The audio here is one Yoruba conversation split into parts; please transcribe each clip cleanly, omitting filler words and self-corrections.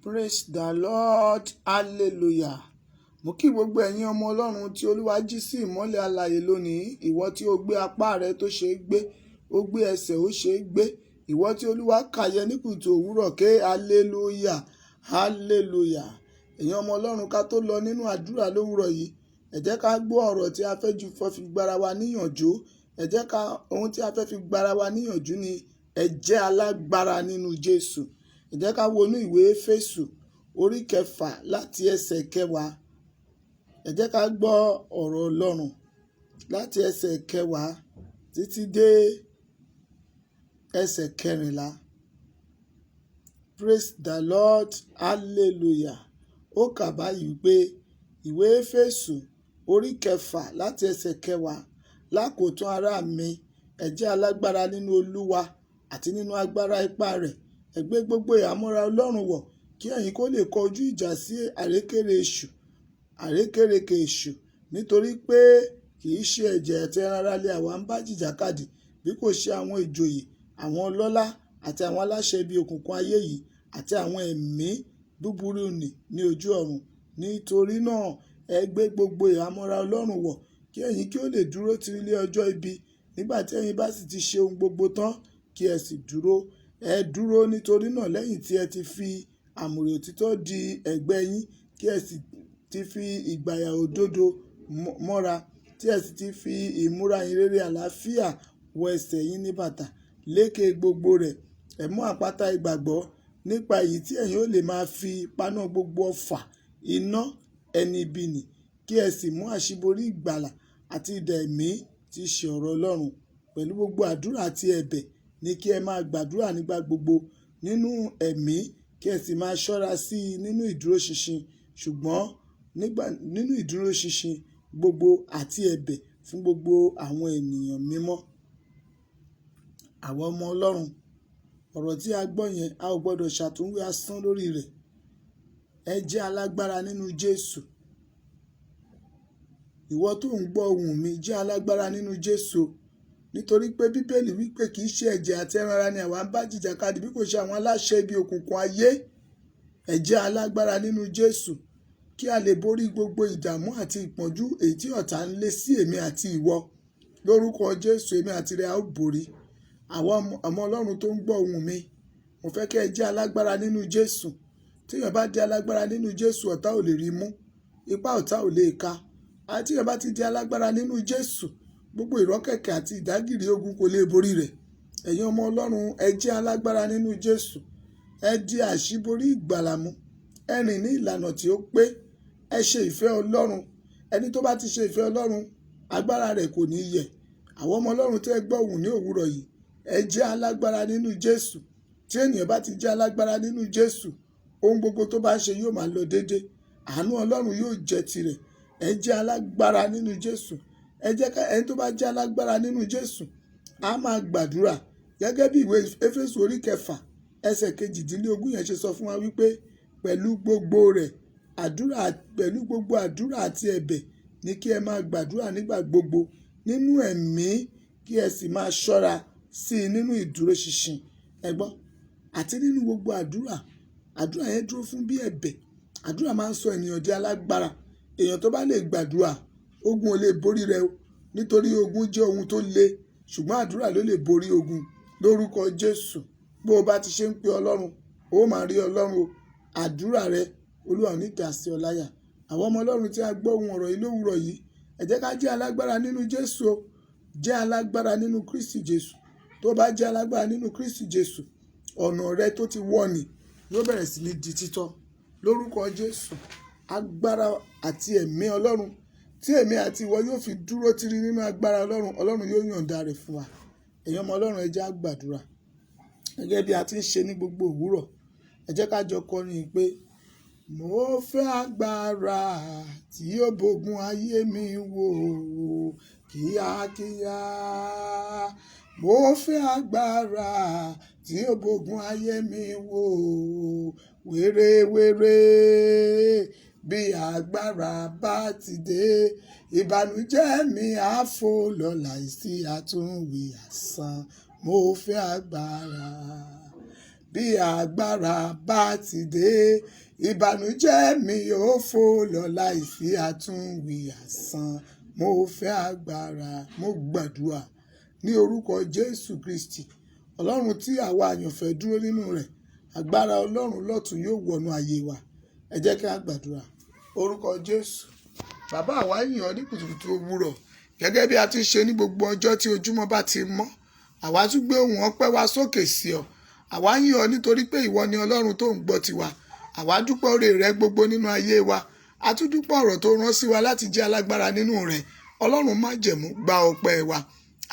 Praise the Lord, hallelujah. Mo kí gbogbo ẹ̀yin ọmọ Ọlọ́run tí Olúwa jí sí ìmọ́lẹ̀ alààyè lónìí. Ìwọ tí ó gbé apá rẹ tó ṣe é gbé, ó gbé ẹsẹ̀ ó ṣe é gbé. Ìwọ tí Olúwa kàyẹ ní kùtù òwúrọ̀ ké hallelujah, hallelujah. Ẹ̀yin ọmọ Ọlọ́run, ká tó lọ nínú àdúrà lówúrọ̀ yìí, ẹ jẹ́ ká gbọ́ ọ̀rọ̀ tí a fẹ́ ju fi gbára wa níyànjú. Ẹ jẹ́ ká ohun tí a fẹ́ fi gbára wa níyànjú ni ẹ jẹ́ alágbára nínú Jésù. Ẹ jẹ́ ká wọnú ìwé Éfésù orí kẹfà láti ẹsẹ̀ kẹwàá. Ẹ jẹ́ ká gbọ́ ọ̀rọ̀ Ọlọ́run láti ẹsẹ̀ kẹwàá títí dé ẹsẹ̀ kẹrìnlá. Praise the Lord, hallelujah. Ó kà báyìí pé ìwé Éfésù orí kẹfà láti ẹsẹ̀ kẹwàá. Lákòótán ará mi, ẹ jẹ́ alágbára nínú Olúwa àti nínú agbára ipá rẹ̀. Ẹ gbé gbogbo ìhámọ́ra Ọlọ́run wọ̀ kí ẹ̀yin kó lè kọjú ìjà sí àrékérekè èṣù, àrékérekè èṣù. Nítorí pé kì í ṣe ẹ̀jẹ̀ àti ẹran ara lé àwa ń bá jìjàkadì, bí kò ṣe àwọn ìjòyè, àwọn ọlọ́lá àti àwọn aláṣẹ ibi òkùnkùn ayé yìí àti àwọn ẹ̀mí búburú nì ní ojú ọ̀run. Nítorí náà, ẹ gbé gbogbo ìhámọ́ra Ọlọ́run wọ̀ kí ẹ̀yin kí ó lè dúró tiri ní ọjọ́ ibi. Nígbà tí ẹ̀yin bá sì ti ṣe ohun gbogbo tán, kí ẹ sì dúró. Ẹ dúró nítorí náà lẹ́yìn tí ẹ ti fi àmùrè òtítọ́ di ẹ̀gbẹ́ yín, kí ẹ sì ti fi ìgbàyà òdodo mọ́ra, tí ẹ sì ti fi ìmúra ìhìnrere àlàáfíà wọ ẹsẹ̀ yín ní bàtà. Lékè gbogbo rẹ̀, ẹ mú àpáta ìgbàgbọ́ nípa èyí tí ẹ̀yin ó lè máa fi paná gbogbo ọfà iná ẹni ibi nì, kí ẹ sì mú àṣíborí ìgbàlà àti idà ẹ̀mí tí í ṣe ọ̀rọ̀ Ọlọ́run. Pẹ̀lú gbogbo àdúrà àti ẹ̀bẹ̀ ní kí ẹ máa gbàdúrà nígbà gbogbo nínú ẹ̀mí, kí ẹ sì máa ṣọ́ra sí i nínú ìdúróṣinṣin. Ṣùgbọ́n nígbà nínú ìdúróṣinṣin gbogbo àti ẹ̀bẹ̀ fún gbogbo àwọn ènìyàn mímọ́. Àwa ọmọ Ọlọ́run, ọ̀rọ̀ tí a gbọ́ yẹn, a ò gbọdọ̀ ṣàtúnwí asán lórí rẹ̀. Ẹ jẹ́ alágbára nínú Jésù. Ìwọ tó ń gbọ́ ohùn mi, jẹ́ alágbára nínú Jésù. Nítorí pé Bíbélì wípé kì í ṣe ẹ̀jẹ̀ àti ẹran ara ni àwa ń bá jìjàkadì, bí kò ṣe àwọn aláṣẹ ibi òkùnkùn ayé. Ẹ jẹ́ alágbára nínú Jésù kí a lè borí gbogbo ìdààmú àti ìpọ́njú èyí tí ọ̀tá ń lé sí èmi àti ìwọ. Lórúkọ Jésù, èmi àti rẹ a ó borí. Àwa ọmọ Ọlọ́run tó ń gbọ́ ohùn mi, mo fẹ́ kí ẹ jẹ́ alágbára nínú Jésù. Tí èèyàn bá di alágbára nínú Jésù, ọ̀tá ò lè rí mú, ipá ọ̀tá ò lè ka. Àti tí èèyàn bá ti di alágbára nínú Jésù, gbogbo ìrọ́kẹ̀kẹ̀ àti ìdágìrì ogun kò lè borí rẹ̀. Ẹ̀yin ọmọ Ọlọ́run, ẹ jẹ́ alágbára nínú Jésù. Ẹ di àṣíborí ìgbàlà mú. Ẹ rìn ní ìlànà tí ó pé. Ẹ ṣe ìfẹ́ Ọlọ́run. Ẹni tó bá ti ṣe ìfẹ́ Ọlọ́run, agbára rẹ̀ kò ní yẹ̀. Àwọn ọmọ Ọlọ́run tí ẹ gbọ́ ohùn ní òwúrọ̀ yìí, ẹ jẹ́ alágbára nínú Jésù. Tí ènìyàn bá ti jẹ́ alágbára nínú Jésù, ohun gbogbo tó bá ń ṣe yóò máa lọ dédé. Àánú Ọlọ́run yóò jẹ́ tirẹ̀. Ẹ jẹ́ alágbára nínú Jésù. Ẹ jẹ́ ká ẹni tó bá jẹ́ alágbára nínú Jésù, a máa gbàdúrà. Gẹ́gẹ́ bí ìwé Éfésù orí kẹfà ẹsẹ̀ kejìdínlógún yẹn ṣe sọ fún wa wípé pẹ̀lú gbogbo rẹ̀, àdúrà, pẹ̀lú gbogbo àdúrà àti ẹ̀bẹ̀ ní kí ẹ máa gbàdúrà nígbà gbogbo nínú ẹ̀mí, kí ẹ sì máa ṣọ́ra sí i nínú ìdúróṣinṣin. Ẹ gbọ́, àti nínú gbogbo àdúrà, àdúrà yẹn dúró fún bí ẹ̀bẹ̀. Àdúrà máa ń sọ ènìyàn di alágbára. Èèyàn tó bá lè gbàdúrà, ogun ò lè borí rẹ̀ o. Nítorí ogun jẹ́ ohun tó le, ṣùgbọ́n àdúrà ló lè borí ogun. Lórúkọ Jésù, bó o bá ti ṣe ń pe Ọlọ́run, ó máa rí Ọlọ́run o. Àdúrà rẹ, Olúwa ò ní dà sí ọ láyà. Àwọn ọmọ Ọlọ́run tí a gbọ́ ohùn ọ̀rọ̀ yìí lówúrọ̀ yìí, ẹ jẹ́ ká jẹ́ alágbára nínú Jésù o. Jẹ́ alágbára nínú Kristi Jésù. Tó bá jẹ́ alágbára nínú Kristi Jésù, ọ̀nà rẹ tó ti wọ́ ni yóò bẹ̀rẹ̀ sí ní di títọ́. Lórúkọ Jésù, agbára àti ẹ̀mí Ọlọ́run tí èmi àti ìwọ yóò fi dúró tiri nínú agbára Ọlọ́run, Ọlọ́run yóò yọ̀ǹda rẹ̀ fún wa. Ẹ̀yin ọmọ Ọlọ́run, ẹ jẹ́ á gbàdúrà. Gẹ́gẹ́ bí a ti ń ṣe ní gbogbo òwúrọ̀, ẹ jẹ́ ká jọ kọrin pé mo fẹ́ agbára tí yóò bogun ayé mi wò kíákíá. Mo fẹ́ agbára tí yóò bogun ayé mi wò wérewére. Bí agbára bá ti dé, ìbànújẹ́ mi á fò lọ láìsí àtúnwí asán. Mo fẹ́ agbára. Bí agbára bá ti dé, ìbànújẹ́ mi yóò fò lọ láìsí àtúnwí asán. Mo fẹ́ agbára. Mo gbàdúrà ní orúkọ Jésù Kristi. Ọlọ́run tí àwa àyànfẹ́ dúró nínú rẹ̀, agbára Ọlọ́run lọ́tun yóò wọnú ayé wa. Ẹ jẹ́ kí a gbàdúrà. Orúkọ Jésù. Bàbá, àwa yìn ọ́ ní kùtùkùtù òwúrọ̀. Gẹ́gẹ́ bí a ti ṣe ní gbogbo ọjọ́ tí ojúmọ́ bá ti mọ́, àwa tún gbé ohùn ọpẹ́ wa sókè sí ọ. Àwa yìn ọ́ nítorí pé ìwọ ni Ọlọ́run tó ń gbọ́ tiwa. Àwa dúpẹ́ oore rẹ gbogbo nínú ayé wa. A tún dúpẹ́ ọ̀rọ̀ tó rán sí wa láti jẹ́ alágbára nínú rẹ̀. Ọlọ́run májẹ̀mú, gba ọpẹ́ wa.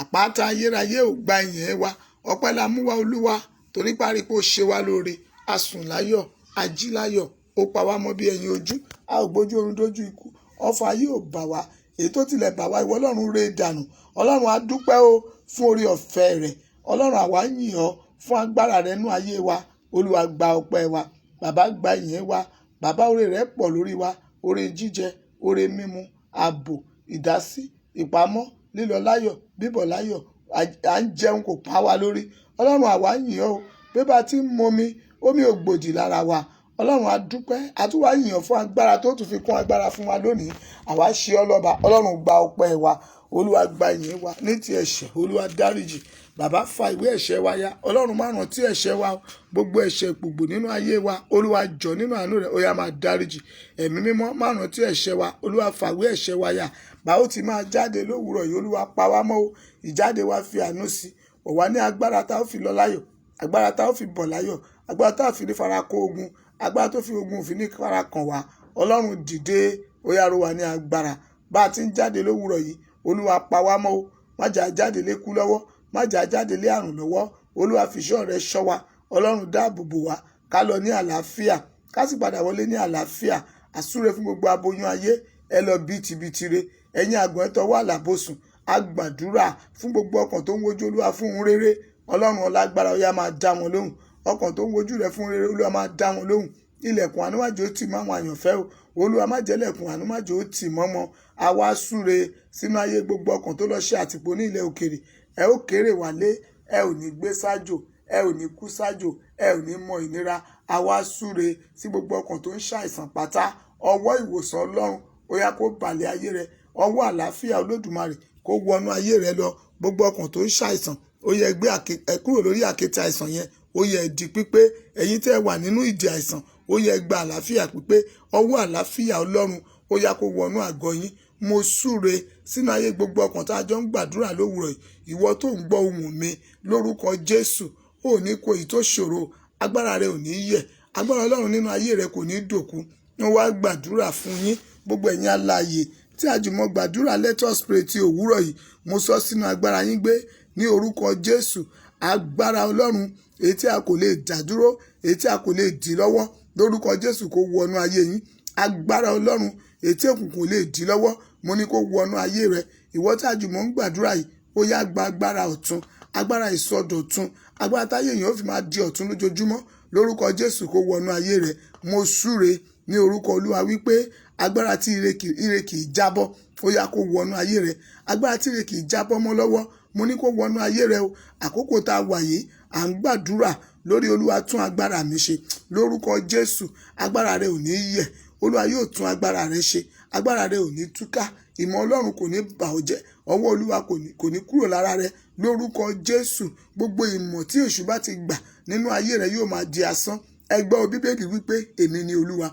Àpáta ayérayé ò, gba ìyìn wa. Ọpẹ́ la mú wá, Olúwa, torí parí pé ó ṣe wá lóore. A sùn láyọ̀, a jí láyọ̀, ó pa wá mọ́ bí ẹyin ojú. A ò gbójú oorun dójú ikú. Ọfà ayé ò bà wá. Èyí tó tilẹ̀ bà wá, ìwọ Ọlọ́run ré dànù. Ọlọ́run, a dúpẹ́ o fún oore ọ̀fẹ́ rẹ̀. Ọlọ́run, àwa yìn ọ́ fún agbára rẹ nínú ayé wa. Olúwa, gba ọpẹ́ wa. Bàbá, gba ìyìn wa. Bàbá, oore rẹ pọ̀ lórí wa. Oore jíjẹ, oore mímu, ààbò, ìdásí, ìpamọ́, lílọ láyọ̀, bíbọ̀ láyọ̀. À ń jẹun kò pa wá lórí. Ọlọ́run, àwa yìn ọ́ o. Bí bá ti ń momi, omi ò gbòdì lára wa. Ọlọ́run, a dúpẹ́. A tún wá yìn ọ́ fún agbára tó tún fi kún agbára fún wa lónìí. Àwa ṣe ọ́ lọ́ba. Ọlọ́run, gba ọpẹ́ wa. Olúwa, gba ìyìn wa. Ní ti ẹ̀ṣẹ̀, Olúwa dáríjì. Bàbá, fa ìwé ẹ̀ṣẹ̀ wa ya. Ọlọ́run, má rántí ẹ̀ṣẹ̀ wa o. Gbogbo ẹ̀ṣẹ̀ gbogbo nínú ayé wa, Olúwa jọ̀ọ́, nínú àánú rẹ̀, ó yá, máa dáríjì. Ẹ̀mí Mímọ́, má rántí ẹ̀ṣẹ̀ wa. Olúwa, fa ìwé ẹ̀ṣẹ̀ wa ya. Bá ó ti máa jáde lówùúrọ̀ yìí, Olúwa, pa wá mọ́ o. Ìjáde wa, fi àánú sí. Wọ̀ wá ní agbára tá ó fi lọ láyọ̀, agbára tá ó fi bọ̀ láyọ̀, agbára tá a fi ní fara kó ogun, agbára tó fi ogun òfin ní fara kàn wá. Ọlọ́run, dìde, ó yá, ró wa ní agbára. Bá a ti ń jáde lówùúrọ̀ yìí, Olúwa, pa wá mọ́ o. Má jà jáde lé kú lọ́wọ́, má jà jáde lé àrùn lọ́wọ́. Olúwa, fìṣọ́ rẹ ṣọ́ wa. Ọlọ́run, dáàbò bò wá. Ká lọ ní àlàáfíà, ká sì padà wọlé ní àlàáfíà. Àsúre fún gbogbo aboyún ayé, ẹ lọ bí tibitire. Ẹ̀yin àgàn, ẹ tọwọ́ àlàbòsùn. A gbàdúrà fún gbogbo ọkàn tó ń wojú Olúwa fún ohun rere. Ọlọ́run ọlágbára, ó yá, máa dá wọn lóhùn. Ọkàn tó ń wojú rẹ fún rere, Olúwa, máa dá wọn lóhùn. Ilẹ̀kùn àánú má jẹ́ ó tì mọ́ àwọn àyànfẹ́ o. Olúwa, má jẹ́ ilẹ̀kùn àánú má jẹ́ ó tì mọ́ wọn. A wá súre sínú ayé gbogbo ọkàn tó lọ ṣe àtìpó ní ilẹ̀ òkèrè. Ẹ ó kéré wálé, ẹ ò ní gbé sájò, ẹ ò ní kú sájò, ẹ ò ní mọ ìnira. A wá súre sí gbogbo ọkàn tó ń ṣàìsàn pátá. Ọwọ́ ìwòsàn Ọlọ́run, ó yá, kó balẹ̀ ayé rẹ. Ọwọ́ àlàáfíà Olódùmarè kó wọnú ayé rẹ lọ. Gbogbo ọkàn tó ń ṣàìsàn, ó yẹ, gbé ẹ kúrò lórí àkéte àìsàn yẹn, ó yẹ di pípé. Ẹ̀yin tẹ́ ẹ wà nínú ìdè àìsàn, ó yẹ gba àlàáfíà pípé. Ọwọ́ àlàáfíà Ọlọ́run, ó yá, kó wọnú àgọ́ yín. Mo súre sínú ayé gbogbo ọkàn tá a jọ ń gbàdúrà lówùrọ̀ yìí. Ìwọ tó ń gbọ́ ohùn mi, lórúkọ Jésù, ò ní kó èyí tó ṣòro. Agbára rẹ ò ní yẹ̀. Agbára Ọlọ́run nínú ayé rẹ kò ní dòkú. Wọ́n wá gbàdúrà fún yín, gbogbo ẹ̀yin alààyè tí àjùmọ̀ gbàdúrà Let Us Pray ti òwúrọ̀ yìí. Mo sọ sínú agbára yín gbé ní orúkọ Jésù. Agbára Ọlọ́run èyí tí a kò lè dá dúró, èyí tí a kò lè dì lọ́wọ́, lórúkọ Jésù, kó wọnú ayé yín. Agbára Ọlọ́run èyí tí òkùnkùn lè dì lọ́wọ́, mo ní kó wọnú ayé rẹ. Ìwọ tí àjùmọ̀ ń gbàdúrà yìí, ó yá, gba agbára ọ̀tun, agbára ìsọdọ̀tun, agbára táyé èèyàn ó fi máa di ọ̀tun lójoojúmọ́, lórúkọ Jésù, kó wọnú ayé rẹ. Mo súre ní orúkọ Olúwa wípé agbára tí ire kì í jábọ́, ó yá, kó wọnú ayé rẹ. Agbára tí ire kì í jábọ́ mọ́ lọ́wọ́, mo ní kó wọnú ayé rẹ o. Àkókò tá a wà yìí, à ń gbàdúrà lórí Olúwa tún agbára mi ṣe. Lórúkọ Jésù, agbára rẹ ò ní yẹ̀. Olúwa yóò tún agbára rẹ ṣe. Agbára rẹ ò ní túká. Ìmọ̀ Ọlọ́run kò ní bà ọ́ jẹ́. Ọwọ́ Olúwa kò ní kúrò lára rẹ. Lórúkọ Jésù, gbogbo ìmọ̀ tí èṣù bá ti gbà nínú ayé rẹ yóò máa di asán. Ẹ gbọ́, Bíbélì wípé, "Èmi ni Olúwa."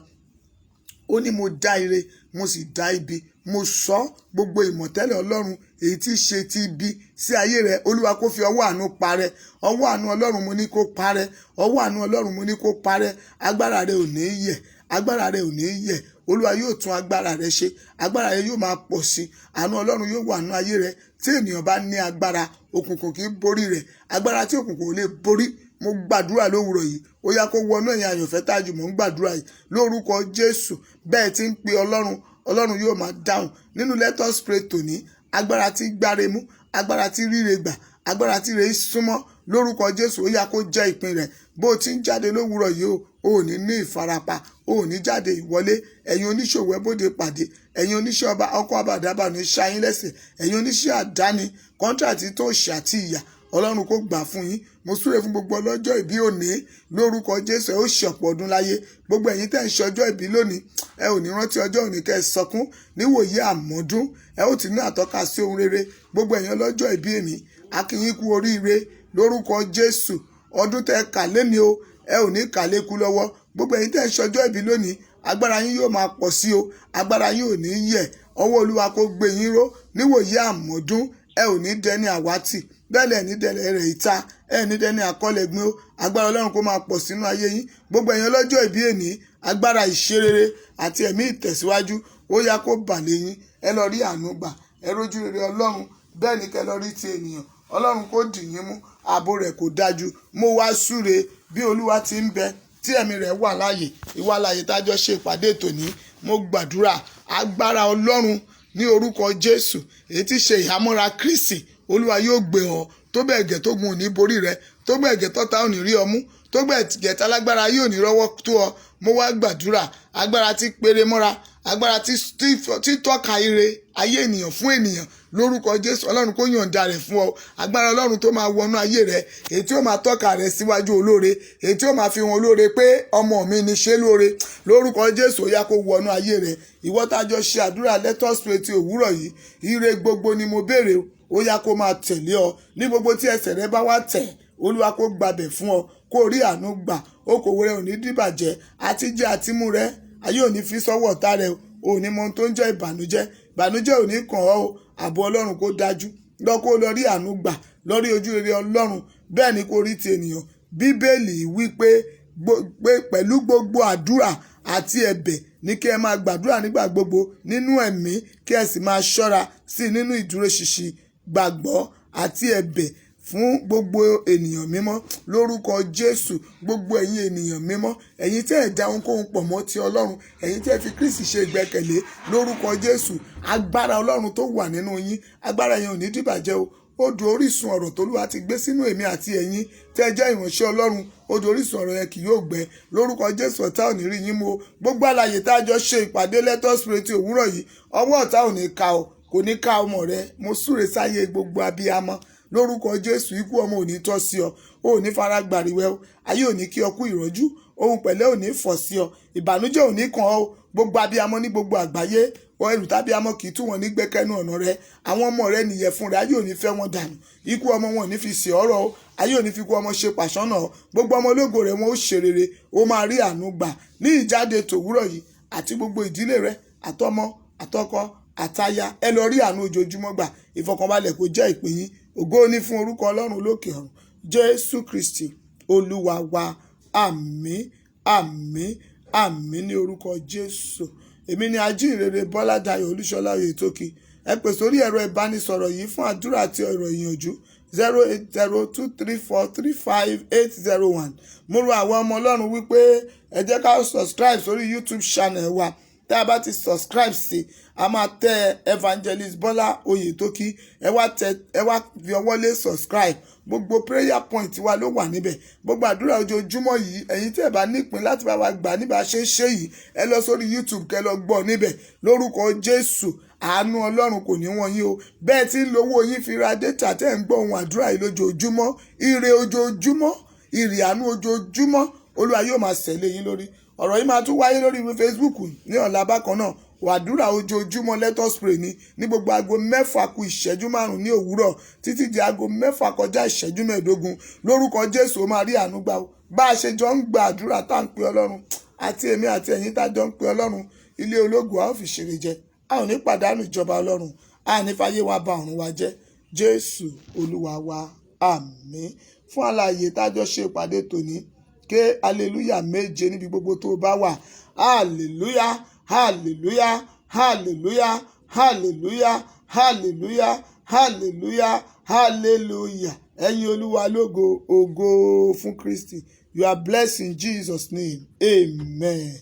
Ó ní, "Mo dá ire, mo sì dá ibi." Mo sọ gbogbo ìmọ̀tẹ́lẹ̀ Ọlọ́run èyí tí í ṣe ti ibi sí ayé rẹ, Olúwa kó fi ọwọ́ àánú parẹ́. Ọwọ́ àánú Ọlọ́run, mo ní kó parẹ́. Ọwọ́ àánú Ọlọ́run, mo ní kó parẹ́. Agbára rẹ ò ní yẹ̀. Agbára rẹ ò ní yẹ̀. Olúwa yóò tún agbára rẹ ṣe. Agbára rẹ yóò máa pọ̀ sí. Àánú Ọlọ́run yóò wà nínú ayé rẹ. Tí ènìyàn bá ní agbára, òkùnkùn kì í borí rẹ̀. Agbára tí òkùnkùn ò lè borí, mo gbàdúrà lówùrọ̀ yìí, ó yá, kó wọnú ẹ̀yin àyànfẹ́ tájú mò ń gbàdúrà yìí. Lórúkọ Jésù, bẹ́ẹ̀ tí ń pe Ọlọ́run, Ọlọ́run yóò máa dáhùn nínú Let Us Pray tòní. Agbára tí gbáre mú, agbára tí ríre gbà, agbára tí rè súnmọ́, lórúkọ Jésù, ó yá, kó jẹ́ ìpín rẹ̀. Bó o ti ń jáde lówùrọ̀ yìí o, ò ní ní ìfarapa, o ò ní jáde ìwọlé. Ẹ̀yin oníṣòwò, ẹ bóde pàdé. Ẹ̀yin oníṣẹ́ ọba, ọkọ̀ àbàdàbà ní ṣáyín lẹ́sẹ̀. Ẹ̀yin oníṣẹ́ àdáni, contract tó ṣe àti ìyà, Ọlọ́run kó gbà fún yín. Mo súre fún gbogbo ọlọ́jọ́ ìbí òní lórúkọ Jésù. Ẹ ó ṣe ọ̀pọ̀ ọdún láyé. Gbogbo ẹ̀yin tẹ́ ń ṣe ọjọ́ ìbí lónìí, ẹ ò ní rántí ọjọ́ òní kẹ́ ẹ sọkún. Níwòyí àmọ́dún, ẹ ó ti ní àtọ́ka sí ohun rere. Gbogbo ẹ̀yin ọlọ́jọ́ ìbí èmi, a kí yín kú oríire lórúkọ Jésù. Ọdún tẹ́ kà léni o, ẹ ò ní kà lékú lọ́wọ́. Gbogbo ẹ̀yin tẹ́ ń ṣe ọjọ́ ìbí lónìí, agbára yín yóò máa pọ̀ sí o, agbára yín ò ní yẹ̀. Ọwọ́ Olúwa kó gbé yín ró. Níwòyí àmọ́dún, ẹ ò ní dẹni àwátì, bẹ́ẹ̀ lẹ̀ ní dẹni rẹ̀ ìta, ẹ ní dẹni àkọlẹ̀gbin o. Agbára Ọlọ́run kó máa pọ̀ sínú ayé yín. Gbogbo ẹ̀yin ọlọ́jọ́ ìbí èní, agbára ìṣerere àti ẹ̀mí ìtẹ̀síwájú, ó yá, kó bà lé yín. Ẹ lọ rí àánú gbà, ẹ rójú rere Ọlọ́run, bẹ́ẹ̀ ni kẹ́ lọ rí ti ènìyàn. Ọlọ́run kó dì yín mú, ààbò rẹ̀ kó dájú. Mo wá súre, bí Olúwa ti ń bẹ tí ẹ̀mí rẹ̀ wà láàyè, ìwà láàyè tájọ́ ṣe ìpàdé tòní, mo gbàdúrà, agbára Ọlọ́run ní orúkọ Jésù, èyí tí ṣe ìhámọ́ra Kristi, Olúwa yóò gbé ọ tó bẹ́ẹ̀ gẹ́ tógun ò ní borí rẹ, tó bẹ́ẹ̀ gẹ́ tọ́ta ò ní rí ọ mú, tó bẹ́ẹ̀ gẹ́ tálágbára yóò ní rọ́wọ́ tó ọ. Mo wá gbàdúrà, agbára tí péré mọ́ra, agbára tí tọ́ka ire ayé ènìyàn fún ènìyàn lórúkọ Jésù, Ọlọ́run kó yọ̀ǹda rẹ̀ fún ọ. Agbára Ọlọ́run tó máa wọnú ayé rẹ, èyí tí ó máa tọ́ka rẹ síwájú olóore, èyí tí ó máa fi wọn olóore pé ọmọ mi ní ṣe lóore lórúkọ Jésù, ó yá, kó wọnú ayé rẹ. Ìwọ tá a jọ ṣe àdúrà Let Us Pray ti òwúrọ̀ yìí, ire gbogbo ni mo béèrè, ó yá, kó máa tẹ̀lé ọ ní gbogbo tí ẹsẹ̀ rẹ bá wá tẹ̀. Olúwa kó gbabẹ̀ fún ọ, kó rí àánú gbà. Okòwò rẹ ò ní dìbàjẹ́, àti jẹ àtimú rẹ, ayé ò ní fi sọ́wọ́ ọ̀tá rẹ. Ò ní mọ ohun tó ń jẹ́ ìbànújẹ́, ìbànújẹ́ ò ní kàn ọ́ o. Ààbò Ọlọ́run kó dájú lọ, kó lọ rí àánú gbà, lọ rí ojú rere Ọlọ́run, bẹ́ẹ̀ ni kó rí ti ènìyàn. Bíbélì wípé pé pẹ̀lú gbogbo àdúrà àti ẹ̀bẹ̀ ní kí ẹ máa gbàdúrà nígbà gbogbo nínú ẹ̀mí, kí ẹ sì máa ṣọ́ra sí nínú ìdúróṣinṣin gbàgbọ́ àti ẹ̀bẹ̀ fún gbogbo ènìyàn mímọ́ lórúkọ Jésù. Gbogbo ẹ̀yin ènìyàn mímọ́, ẹ̀yin tẹ́ ẹ̀ dá ohunkóhun pọ̀ mọ́ ti Ọlọ́run, ẹ̀yin tẹ́ ẹ fi Kristi ṣe ìgbẹ́kẹ̀lé lórúkọ Jésù, agbára Ọlọ́run tó wà nínú yín, agbára yẹn ò ní dìbàjẹ́ o. Odò orísun ọ̀rọ̀ t'Olúwa ti gbé sínú èmi àti ẹ̀yin tẹ́ ẹ jẹ́ ìránṣẹ́ Ọlọ́run, odò orísun ọ̀rọ̀ yẹn kì yóò gbẹ lórúkọ Jésù. Ọ̀tá ò ní rí yín mú o. Gbogbo àlàyé tá a jọ ṣe ìpàdé Let Us Pray ti òwúrọ̀ yìí, ọwọ́ ọ̀tá ò ní ká ọ, kò ní ká ọmọ rẹ. Mo súre sáyé gbogbo abiyamọ lórúkọ Jésù. Ikú ọmọ ò ní tọ́ sí ọ, ò ní fara gbàríwẹ́ o. Ayé ò ní kí ọ kú ìrọ́jú, ohun pẹ̀lẹ́ ò ní fọ̀ sí ọ, ìbànújẹ́ ò ní kàn ọ́. Gbogbo abiyamọ ní gbogbo àgbáyé, ẹrù tábíamọ kì í tú wọn ní gbẹ́kẹ́nu ọ̀nà rẹ. Àwọn ọmọ rẹ nìyẹn fún rẹ, ayé ò ní fẹ́ wọn dànù. Ikú ọmọ wọn ò ní fi ṣe ọ̀rọ̀ o, ayé ò ní fi kú ọmọ ṣe pàṣánà. Gbogbo ọmọ ológo rẹ, wọn ó ṣe rere, ó máa rí àánú gbà ní ìjáde tòwúrọ̀ yìí àti gbogbo ìdílé rẹ, àtọmọ, àtọkọ, àtaya. Ẹ lọ rí àánú ojoojúmọ́ gbà. Ìfọkànbalẹ̀ kó jẹ́ ìpín yín. Ògo ní fún orúkọ Ọlọ́run lókè ọ̀run. Jésù Kristi Olúwa wa. Àmín, àmín, àmín ní orúkọ Jésù. Èmi ni ajíhìnrere Bọ́ládayọ̀ Olúṣọlá Oyètókì. Ẹ pè sórí ẹ̀rọ ìbánisọ̀rọ̀ yìí fún àdúrà àti ọ̀rọ̀ ìyànjú: 08023435801. Mo rọ àwọn ọmọ Ọlọ́run wípé ẹ jẹ́ ká subscribe sórí YouTube channel wa. Tá a bá ti subscribe sí, a máa tẹ Evangelist Bọ́lá Oyètókì. Ẹ wá tẹ, ẹ wá fi ọwọ́ lé subscribe. Gbogbo prayer point wa ló wà níbẹ̀, gbogbo àdúrà ojoojúmọ́ yìí. Ẹ̀yin tí ẹ bá nípìn láti bá wa gbà níbà ṣe ń ṣe yìí, ẹ lọ sórí YouTube kẹ́ lọ gbọ́ níbẹ̀. Lórúkọ Jésù, àánú Ọlọ́run kò ní wọ́n yín o. Bẹ́ẹ̀ tí ń lówó yín fi ra data tẹ́ ń gbọ́ ohun àdúrà yìí lójoojúmọ́, ire ojoojúmọ́, ìrì àánú ojoojúmọ́, Olúwa yóò máa ṣẹ̀lẹ̀ yín lórí. Ọ̀rọ̀ yìí máa tún wáyé lórí Facebook ní ọ̀la bákan náà. Wàdúrà ojoojúmọ́ Let Us Pray ní gbogbo aago 5:55 ní òwúrọ̀ títí di aago 5:45. Lórúkọ Jésù, ó máa rí àánú gbà ó. Bá a ṣe jọ ń gba àdúrà tá à ń pe Ọlọ́run, àti èmi àti ẹ̀yin tá a jọ ń pe Ọlọ́run, ilé ológun a ó fi ṣeré jẹ. A ò ní pàdánù ìjọba Ọlọ́run, a ní fàyè wa ba ọ̀run wa jẹ́. Jésù Olúwa wa, àmín. Fún àlàyé tá a jọ ṣe ìpàdé tòní, ké hallelujah méje níbi gbogbo tó o bá wà. Hallelujah, hallelujah, hallelujah, hallelujah, hallelujah, hallelujah, hallelujah. Ẹ̀yin Olúwa lógo. Ògo fún Kristi. You are blessed in Jesus' name. Amen.